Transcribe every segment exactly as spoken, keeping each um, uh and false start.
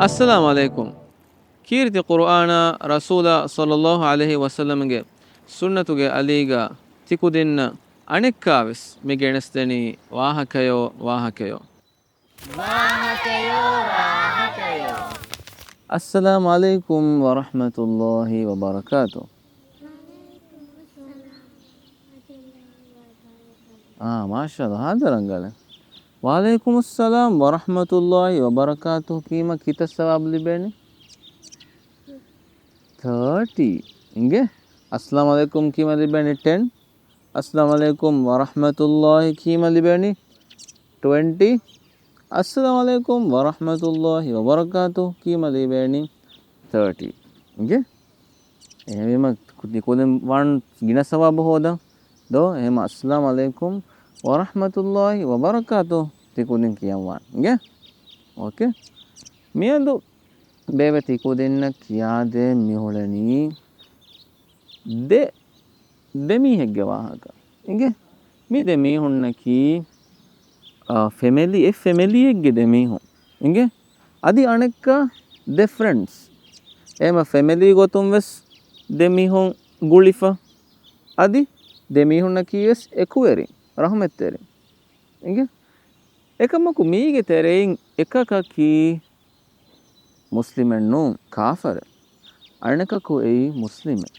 އައްސަލާމު ޢަލައިކުމް. ކީރިތި ޤުރުއާނާ، ރަސޫލާ ޞައްލައްލާހު ޢަލައިހި ވަސައްލަމްގެ ސުންނަތުގެ އަލީގަ ތިކުދިންނަށް އަނެއްކާވެސް މި ގެނެސްދެނީ ވާހަކަޔޯ، ވާހަކަޔޯ. ވާހަކަޔޯ، ވާހަކަޔޯ. އައްސަލާމު ޢަލައިކުމް ވަރަޙްމަތުﷲ ވަބަރަކާތު. އާ، މާޝާﷲ، ހާދަ ރަނގަޅެއް. ވަޢަލައިކުމުއްސަލާމް ވަރަޙްމަތުﷲ ވަބަރަކާތު. ކީމަ ކިތައް ސަވާބު ލިބޭނެ؟ ތާޓީ. އިނގޭ. އައްސަލާމު ޢަލައިކުމް ކީމަ ލިބޭނެ؟ ޓެން. އައްސަލާމު ޢަލައިކުމް ވަރަޙްމަތުﷲ ކީމަ ލިބޭނެ؟ ޓްވެންޓީ. އައްސަލާމު ޢަލައިކުމް ވަރަޙްމަތުﷲ ވަބަރަކާތު ކީމަ ލިބޭނެ؟ ތާޓީ. އިނގޭ. އެހެންވީމަ، ތިކުދިން ވާން ގިނަ ސަވާބު ހޯދަން. ދޯ؟ އެހެމަ، އައްސަލާމު ޢަލައިކުމް ވަރަޙްމަތުﷲ ވަބަރަކާތު ތިކުދިން ކިޔަން ވާން. އިނގޭ؟ އޯކޭ. މިއަދު ބޭބެ ތިކުދިންނަށް ކިޔާދޭން މި ހުޅެނީ ދެ، ދެ މީހެއްގެ ވާހަކަ. އިނގޭ؟ މި ދެ މީހުންނަކީ، އާ، ފެމެލީ، އެއް ފެމެލީއެއްގެ ދެ މީހުން. އިނގޭ؟ އަދި އަނެއްކާ ދެ ފްރެންޑްސް. އެހެމަ ފެމެލީ ގޮތުން ވެސް ދެ މީހުން ގުޅިފަ. އަދި ދެ މީހުންނަކީ ވެސް އެކުވެރިން، ރަޙުމަތްތެރިން. އިނގޭ؟ އެކަމަކު މީގެ ތެރެއިން އެކަކަކީ މުސްލިމެއް ނޫން، ކާފަރެއް. އަނެކަކު އެއީ މުސްލިމެއް.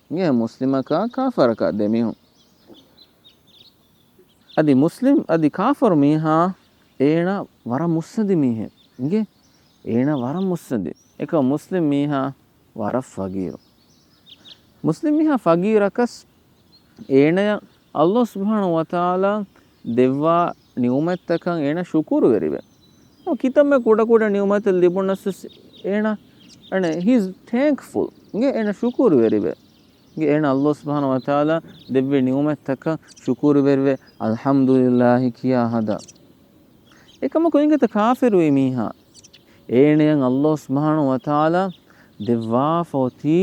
އިނގޭ؟ މުސްލިމަކާ ކާފަރަކާ ދެ މީހުން. އަދި މުސްލިމް، އަދި ކާފަރު މީހާ އޭނާ ވަރަށް މުއްސަނދި މީހެއް. އިނގޭ؟ އޭނާ ވަރަށް މުއްސަނދި. އެކަމް މުސްލިމް މީހާ ވަރަށް ފަގީރު. މުސްލިމް މީހާ ފަގީރަކަސް އޭނަޔަށް ﷲ ސުބްޙާނަހޫ ވަތަޢާލާ ދެއްވާ ނިޢުމަތްތަކަށް އޭނަ ޝުކުރުވެރިވެ. ކިތަންމެ ކުޑަކުޑަ ނިޢުމަތެއް ލިބުނަސް ވެސް އޭނަ، އަނެ، he is thankful. އިނގޭ؟ އޭނަ ޝުކުރުވެރިވެ. އިނގޭ؟ އޭނަ ﷲ ސުބްޙާނަހޫ ވަތަޢާލާ ދެއްވި ނިޢުމަތްތަކަށް ޝުކުރުވެރިވެ، އަލްޙަމްދުލިއްލާހި ކިޔާ ހަދާ. އެކަމަކު އިނގޭތަ ކާފިރުވި މީހާ؟ އޭނަޔަށް ﷲ ސުބްޙާނަހޫ ވަތަޢާލާ ދެއްވާފަ އޮތީ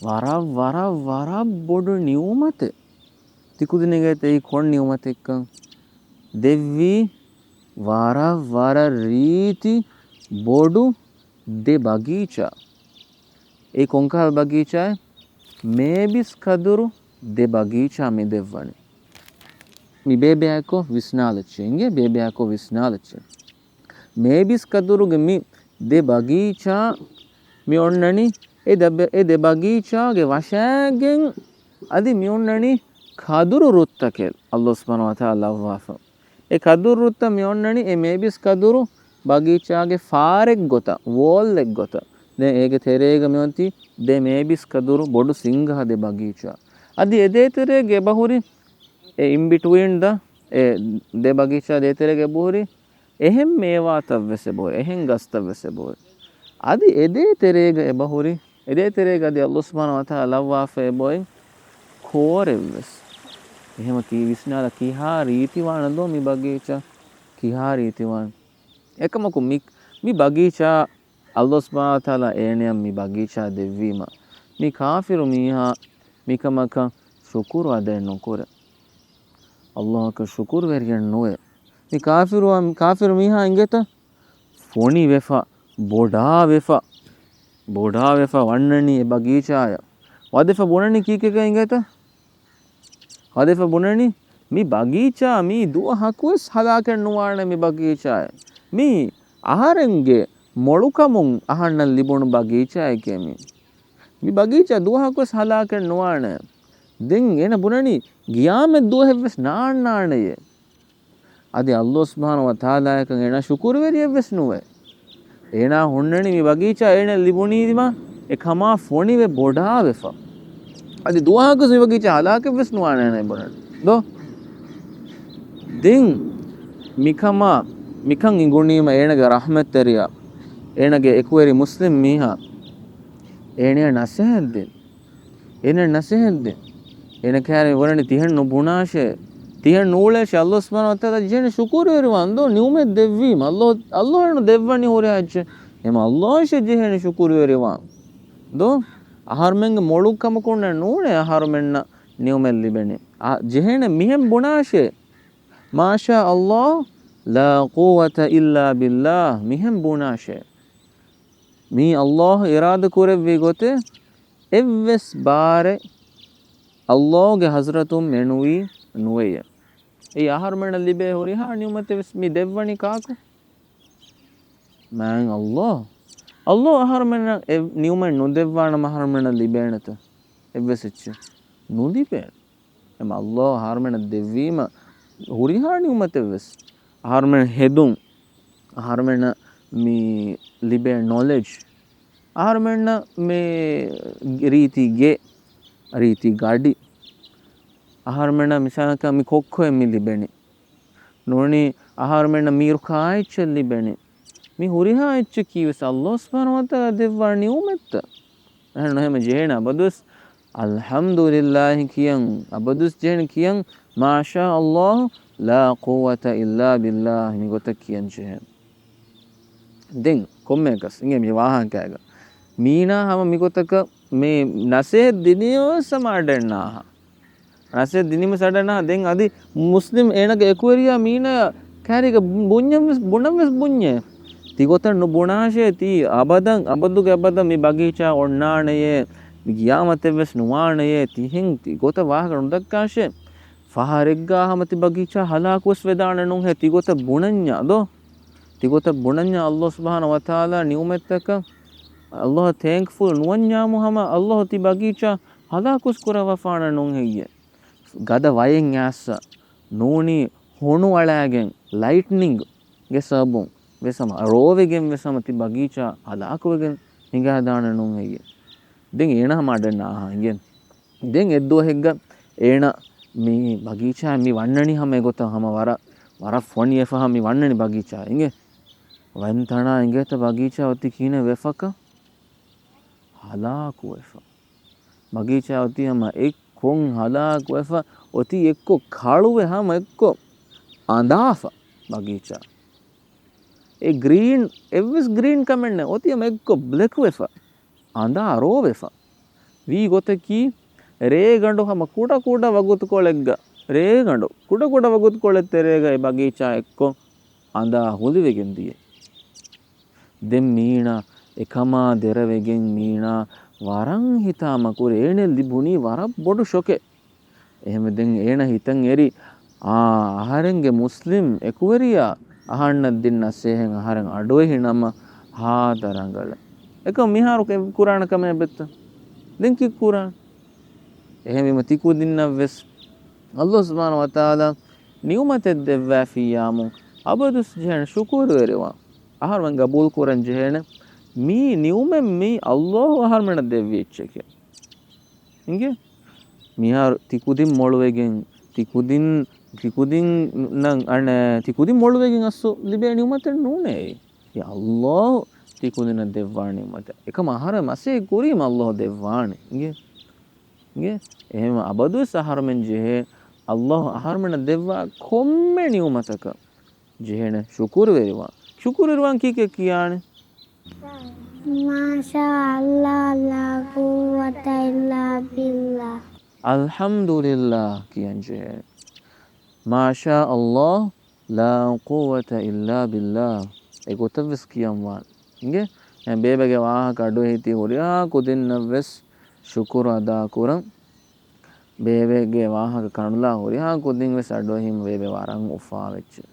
ވަރަށް، ވަރަށް، ވަރަށް ބޮޑު ނިޢުމަތެއް. ތިކުދިން އިނގޭތަ އެއީ ކޮން ނިޢުމަތެއްކަން؟ ދެއްވީ ވަރަށް، ވަރަށް ރީތި ބޮޑު ދެ ބަގީޗާ. އެ ކޮންކަހަލަ ބަގީޗާއެއް؟ މޭބިސް ކަދުރު ދެ ބަގީޗާ މި ދެއްވަނީ. މި ބޭބެއާއެކޮށް ވިސްނާލައްޗޭ އިނގޭ، ބޭބެއާއެކޮށް ވިސްނާލައްޗޭ. މޭބިސް ކަދުރުގެ މި ދެ ބަގީޗާ މި އޮންނަނީ އެ ދަ-، އެ ދެ ބަގީޗާގެ ވަށާގެން އަދި މި އޮންނަނީ ކަދުރު ރުއްތަކެއް ﷲ ސުބްޙާނަހޫ ވަތަޢާލާ ލައްވާފަ. އެ ކަދުރު ރުއްތައް މި އޮންނަނީ އެ މޭބިސް ކަދުރު ބަގީޗާގެ ފާރެއް ގޮތަށް، ވޯލްއެއް ގޮތަށް. ދެން އޭގެ ތެރޭގަ މި އޮތީ ދެ މޭބިސް ކަދުރު ބޮޑު ސިންގަހަ ދެ ބަގީޗާ. އަދި އެ ދޭތެރޭގެ އެބަހުރި އެ in between the، އެ ދެ ބަގީޗާ ދޭތެރޭގަ އެބަހުރި އެހެން މޭވާތައް ވެސް އެބަހުރި، އެހެން ގަސްތައް ވެސް އެބަހުރި. އަދި އެ ދޭތެރޭގަ އެބަހުރި، އެ ދޭތެރޭގަ އަދި ﷲ ސުބްޙާނަހޫ ވަތަޢާލާ ލައްވާފަ އެބައޮތް ކޯރެއް ވެސް. އެހެމަ ކީ ވިސްނާލަ ކިހާ ރީތިވާނެ ދޯ މި ބަގީޗާ؟ ކިހާ ރީތިވާނެ؟ އެކަމަކު މި، މި ބަގީޗާ ﷲ ސުބްޙާނަހޫ ވަތަޢާލާ އޭނަޔަށް މި ބަގީޗާ ދެއްވީމަ، މި ކާފިރު މީހާ މިކަމަކަށް ޝުކުރު އަދައެއް ނުކުރޭ. ﷲ އަކަށް ޝުކުރުވެރިއެއް ނުވޭ. މި ކާފިރު، ކާފިރު މީހާ އިނގޭތަ؟ ފޮނިވެފަ، ބޮޑާވެފަ، ބޮޑާވެފަ ވަންނަނީ އެ ބަގީޗާޔަށް. ވަދެފަ ބުނަނީ ކީކޭކޭ އިނގޭތަ؟ ވަދެފަ ބުނަނީ މި ބަގީޗާ މީ ދުވަހަކުވެސް ހަލާކެއް ނުވާނެ މި ބަގީޗާއެއް. މީ އަހަރެންގެ މޮޅުކަމުން އަހަންނަށް ލިބުނު ބަގީޗާއެކޭ މީ. މި ބަގީޗާ ދުވަހަކުވެސް ހަލާކެއް ނުވާނެ. ދެން އޭނަ ބުނަނީ ގިޔާމަތް ދުވަހެއްވެސް ނާންނާނެޔޭ. އަދި ﷲ ސުބްޙާނަހޫ ވަތަޢާލާއަކަށް އޭނާ ޝުކުރުވެރިއެއްވެސް ނުވޭ. އޭނާ ހުންނަނީ މި ބަގީޗާ އޭނަ ލިބުނީމަ އެ ކަމާ ފޮނިވެ ބޮޑާވެފަ. އަދި ދުވަހަކުސް މި ބަގީޗާ ހަލާކެއްވެސް ނުވާނެ އޭނަ ބުނަނީ. ދޯ؟ ދެން މިކަމާ، މިކަން އިނގުނީމަ އޭނަގެ ރަޙްމަތްތެރިޔާ، އޭނަގެ އެކުވެރި މުސްލިމް މީހާ އޭނަޔަށް ނަސޭހަތް ދިން. އޭނަ ނަސޭހަތް ދޭ. އޭނަ ކައިރިން ވަރަނި ތިހެން ނުބުނާށޭ. ތިހެން ނޫޅޭށޭ. ﷲ ސުބްޙާނަހޫ ވަތަޢާލާ ޖެހޭނެ ޝުކުރުވެރިވާން ދޯ؟ ނިޢުމަތް ދެއްވީމަ. ﷲ، ﷲ އޭނަ ދެއްވަނީ ހުރިހާ އެއްޗެއް. އެމަ ﷲ އަށޭ ޖެހޭނެ ޝުކުރުވެރިވާން ދޯ؟ އަހަރުމެންގެ މޮޅު ކަމަކުންނެއް ނޫނޭ އަހަރުމެންނަށް ނިޢުމަތް ލިބެނީ. އާ، ޖެހޭނެ މިހެން ބުނާށޭ. މާޝާ ﷲ، ލާ ޤުއްވަތަ އިއްލާ ބިއްލާ. މިހެން ބުނާށޭ. މީ ﷲ އިރާދަ ކުރެއްވި ގޮތެއް އެއްވެސް ބާރެއް ﷲ ގެ ޙަޟްރަތުން މެނުވީ ނުވެޔޭ. އެއީ އަހަރުމެންނަށް ލިބޭ ހުރިހާ ނިޢުމަތެއް ވެސް މި ދެއްވަނީ ކާކު؟ މާތް ﷲ. ﷲ އަހަރުމެންނަށް އެ ނިޢުމަތް ނުދެއްވާނަމަ އަހަރުމެންނަށް ލިބޭނެތަ؟ އެއްވެސް އެއްޗެއް ނުލިބޭނެ. އެމަ ﷲ އަހަރުމެންނަށް ދެއްވީމަ ހުރިހާ ނިޢުމަތެއް ވެސް، އަހަރުމެން ހެދުން، އަހަރުމެންނަށް މި ލިބޭ ނޮލެޖް، އަހަރުމެންނަށް މި ރީތި ގެ، ރީތި ގަޑި، އަހަރުމެންނަށް މިސާލަކަށް މި ކޮއްކޮއެއް މި ލިބެނީ. ނޫނީ އަހަރުމެންނަށް މީރު ކާއެއްޗެއް ލިބެނީ. މި ހުރިހާ އެއްޗަކީ ވެސް ﷲ ސުބްޙާނަހޫ ވަތަޢާލާ ދެއްވާ ނިޢުމަތްތައް. އެހެން ނުހެމެ ޖެހޭނެ އަބަދުވެސް އަލްޙަމްދުލިއްލާހި ކިޔަން، އަބަދުވެސް ޖެހޭނެ ކިޔަން، މާޝާ ﷲ، ލާ ޤުއްވަތަ އިއްލާ ބިއްލާހް، މި ގޮތަށް ކިޔަން ޖެހޭ. ދެން ކޮންމެއަކަސް އިނގޭ މި ވާހަކައިގަ. މީނާ ހަމަ މިގޮތަކަށް މި ނަސޭހަތް ދިނީމަވެސް ހަމަ އަޑެއް ނާހާ. ނަސޭހަތް ދިނީމަވެސް އަޑެއް ނާހާ. ދެން އަދި މުސްލިމް އޭނަގެ އެކުވެރިޔާ މީނާ ކައިރީގަ ބުންޏަން ވެސް، ބުނަން ވެސް ބުންޏޭ. ތިގޮތަށް ނުބުނާށޭ، ތީ އަބަދަށް، އަބަދުގެ އަބަދަށް މި ބަގީޗާ އޮންނާނެޔޭ، މި ގިޔާމަތެއް ވެސް ނުވާނެޔޭ، ތިހެން ތިގޮތަށް ވާހަކަ ނުދައްކާށޭ. ފަހަރެއްގާ ހަމަ ތި ބަގީޗާ ހަލާކުވެސް ވެދާނެ ނޫންހޭ، ތިގޮތަށް ބުނަންޏާ ދޯ؟ ތިގޮތަށް ބުނަންޏާ ﷲ ސުބްޙާނަހޫ ވަތަޢާލާ ނިޢުމަތްތަކަށް ﷲ އަށް ތޭންކްފުލް ނުވަންޏާމު ހަމަ ﷲ ތި ބަގީޗާ ހަލާކުވެސް ކުރައްވާފާނެ ނޫން ހެއްޔޭ؟ ގަދަ ވަޔެއް އައިސް ނޫނީ ހޮނު އަޅާގެން ލައިޓްނިންގް ގެ ސަބަބުން ވެސް ހަމަ ރޯވެގެން ވެސް ހަމަ ތި ބަގީޗާ ހަލާކުވެގެން ހިނގާދާނެ ނޫން ހެއްޔޭ؟ ދެން އޭނަ ހަމަ އަޑެއް ނާހާ އިނގޭ. ދެން އެއްދުވަހެއްގަ އޭނަ މި ބަގީޗާ މި ވަންނަނީ ހަމަ އެގޮތަށް ހަމަ ވަރަށް، ވަރަށް ފޮނިވެފަ ހަމަ މި ވަންނަނީ ބަގީޗާ އިނގޭ. ވަންތަނާ އިނގޭތަ ބަގީޗާ އޮތީ ކިހިނެއް ވެފަކަ؟ ހަލާކުވެފަ. ބަގީޗާ އޮތީ ހަމަ އެއްކޮށް ހަލާކުވެފަ، އޮތީ އެއްކޮށް ކަޅުވެ ހަމަ އެއްކޮށް އަނދާފަ ބަގީޗާ. އެ ގްރީން، އެއްވެސް ގްރީން ކަމެއް ނެތް. އޮތީ ހަމަ އެއްކޮށް ބްލެކް ވެފަ. އަނދާ ރޯވެފަ. ވީ ގޮތަކީ، ރޭގަނޑު ހަމަ ކުޑަ ކުޑަ ވަގުތުކޮޅެއްގަ، ރޭގަނޑު ކުޑަ ކުޑަ ވަގުތުކޮޅެއް ތެރޭގަ އެ ބަގީޗާ އެއްކޮށް އަނދާ ހުލިވެގެން ދިޔަ. ދެން މީނާ އެކަމާ ދެރަވެގެން މީނާ ވަރަށް ހިތާމަކުރި. އޭނަ ލިބުނީ ވަރަށް ބޮޑު ޝޮކެއް. އެހެންވެ ދެން އޭނަ ހިތަށް އެރި، އާ، އަހަރެންގެ މުސްލިމް އެކުވެރިޔާ އަހަންނަށް ދިން ނަސޭހަތް އަހަރެން އަޑުއެހި ނަމަ ހާދަ ރަނގަޅަށް. އެކަމް މިހާރު ކުރާނެ ކަމެއް އެބައްތަ؟ ދެން ކީއްކުރާން؟ އެހެންވީމަ ތިކުދިންނަށް ވެސް ﷲ ސުބްޙާނަހޫ ވަތަޢާލާ ނިޢުމަތެއް ދެއްވާފިއްޔާމު އަބަދުސް ޖެހޭނެ ޝުކުރުވެރިވާން. އަހަރުމެން ގަބޫލު ކުރަން ޖެހޭނެ މި ނިޢުމަތް މީ ﷲ އަހަރުމެންނަށް ދެއްވި އެއްޗެކޭ. އިނގޭ؟ މިހާރު ތިކުދިން މޮޅުވެގެން، ތިކުދިން، ތިކުދިންނަށް އަނެ، ތިކުދިން މޮޅުވެގެން އަސްލު ލިބޭ ނިޢުމަތެއް ނޫނޭ. އެ ﷲ ތިކުދިންނަށް ދެއްވާ ނިޢުމަތެއް. އެކަމަ އަހަރެން މަސޭ ކުރީމަ ﷲ ދެއްވާނެ. އިނގޭ؟ އިނގޭ؟ އެހެން އަބަދުވެސް އަހަރުމެން ޖެހޭ ﷲ އަހަރުމެންނަށް ދެއްވާ ކޮންމެ ނިޢުމަތަކަށް ޖެހޭނެ ޝުކުރުވެރިވާން. ޝުކުރުވެރިވާން ކީކޭ ކިޔާނެ؟ މާޝާ ﷲ، ލާ ޤުއްވަތަ އިއްލާ ބިއްލާ. އަލްޙަމްދުލިއްލާ ކިޔަން ޖެހޭނެ. މާޝާ ﷲ، ލާ ޤުއްވަތަ އިއްލާ ބިއްލާ. އެގޮތަށް ވެސް ކިޔަން ވާނެ. އިނގޭ؟ އެ ބޭބެގެ ވާހަކަ އަޑުއެހިތީ ހުރިހާ ކުދިންނަށް ވެސް ޝުކުރު އަދާކުރަން. ބޭބެގެ ވާހަކަ ކަނުލާ ހުރިހާ ކުދިން ވެސް އަޑުއެހީމަ ބޭބެ ވަރަށް އުފާވެއްޖެ.